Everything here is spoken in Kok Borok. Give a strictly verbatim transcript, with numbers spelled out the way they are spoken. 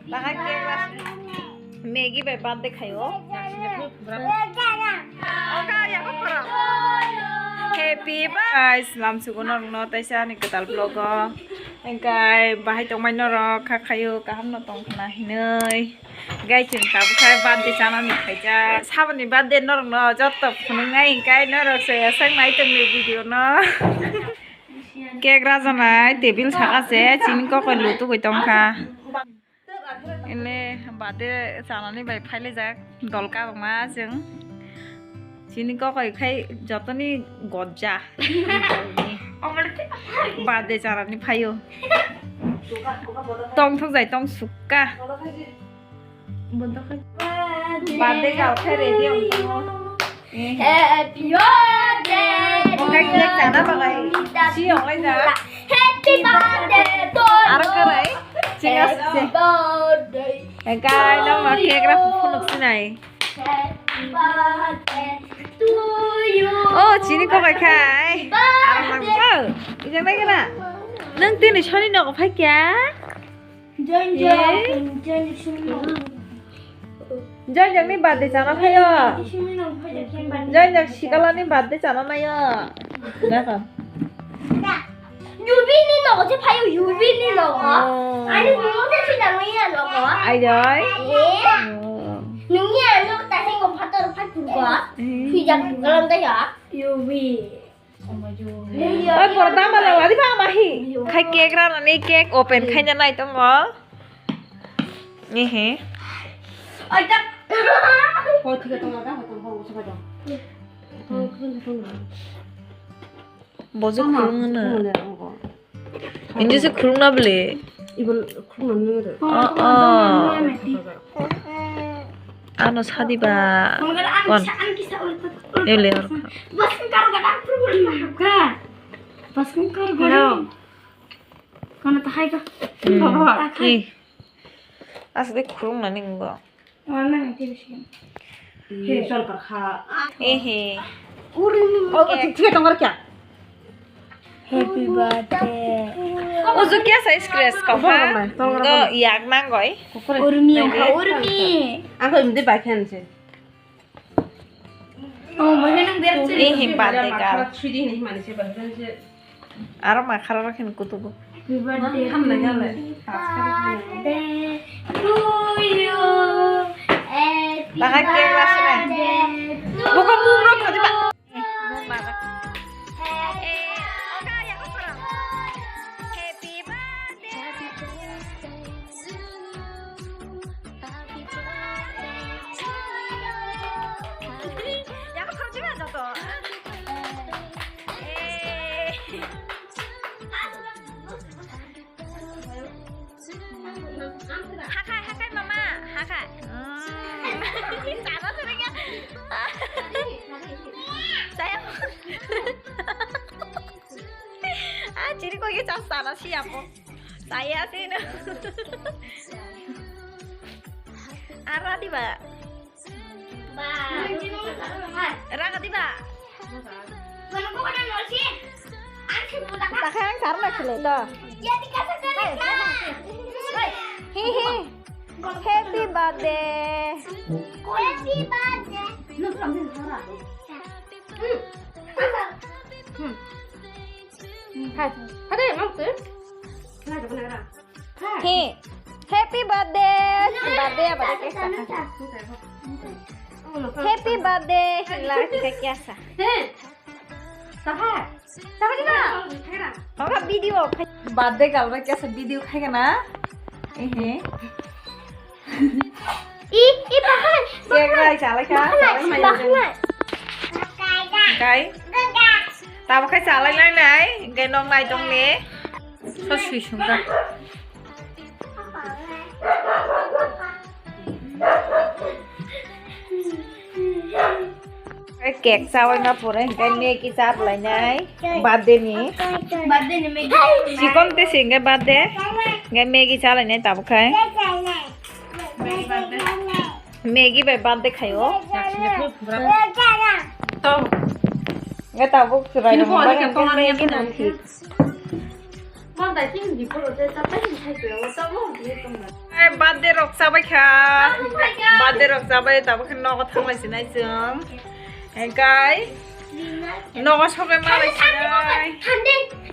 Bahai cake rasi. Maggie bai birthday khaio. Happy birthday. Guys, lamsugo norokno taisa ani kwtal vlog o. Engkai bahai tongmai norok kha khaio kaham no tong khna hinoi. Guys, chwng tabuk khe birthday chanani khaijak. Saboni birthday norokno joto phunuknai engkai norok se aswk nai tongni video no. Cake rajanai table saka se chini kokoi lutugwi tongkha. Ene birthday chanani bai phailaijak dol kabangma chwng. Chini kokoi khai jotoni gojja. Birthday chanani phaio. Tongthok jai tong sukka. Birthday kal khe ready wng tongo. Happy birthday. Okai cake chana bagwi si onglaijak. Happy birthday to you. Aro kwrwi chinga se. Happy birthday. Engkai no ma cake ra phunuk sinai. Happy birthday to you. Oh, chini kokoi khai. Happy birthday. Aro mang bo. Ijang nai kana. Nang tini soni nogo phai kya? Join, join, join, join. Join, join ni birthday chana phaio. Join, join sikala ni birthday chana naio. Dakha. Yubi ni nogo se phaio, Yubi ni nogo. Oh. Ani nogo se sida noya nogo. Ai jai. Eh. Oh. Nungni ano ta se ko phator phat purgo. Eh. Sida purgo lam ta ya. Yubi. Oi, porda ma lala di ba ma hi. Khai cake ra nani cake open khai na nai tongo. Ni he. Oi, ta. Koi thik tong da, tong ho, sa ba. Bojo khulung na. Injo se khulung na bele. Ibo khulung na nang. Oh, oh. Ano sadi ba. Kon. Ele or. Bas kar ga dak problem ka. Bas kar ga. Kono ta hai ka. Hmm. Ki. Asli khulung na ning go. Mana nang ti bisi. He sol par kha. Ehe. Uri. Oh, oh, thik thik tong kya. Happy birthday. Uju kya sa scratch ko ha? Go yak nang goi. Urmi, urmi. Ako imde bakhan se. Oh, mane nang ber. Ehe birthday girl. Aro ma khara rakhin kutugo. Happy birthday to you. Happy birthday to you. Bahai cake rasi nai. Buka mung rok khadi ba. Mung ba. Eh, oka ya ko pora. Happy birthday. Happy birthday to you. Happy birthday to you. Happy birthday. Yako khoroknwi ma joto. Eh. Hakai, hakai mama, hakai. Hmm. Chana sering ya. Saya. Ah, chini koi ke chas chana si apo. Saya sih no. Ara di ba. Ba. Raga di ba. Kono ko kono no si. Ang si buta ka. Takang sarna khile to. Ya di kasa kare ka. Hi hi. Happy birthday. Happy birthday. Hmm. Asa. Hmm. Hai. Hade, mau tu? Nah, jangan ada. He, happy birthday. Birthday apa cake sa? Happy birthday. Hila cake ya sa. He. Sahar. Sahar di na. Kau video. Birthday kal ba kya sa video khai na? Eh. I, i, bahai. Cake rai chalai kha. Bahai, bahai. Kai. Tabo khai chalai nai nai. Kai nong nai tong ni. So sui sung ka. Cake chawai ma pore, hingke Maggie chap lainai, birthday ni. Birthday ni Maggie. Chikon te se hingke birthday, hingke Maggie cha lainai tabo khai. Maggie bai birthday khaio. Hingke tabo churai rok hingke Maggie nang thi. Birthday rok chabai kha. Birthday rok chabai, tabuk khe nogo thanglai sinai chwng. Engkai nogo sobai malai sinai.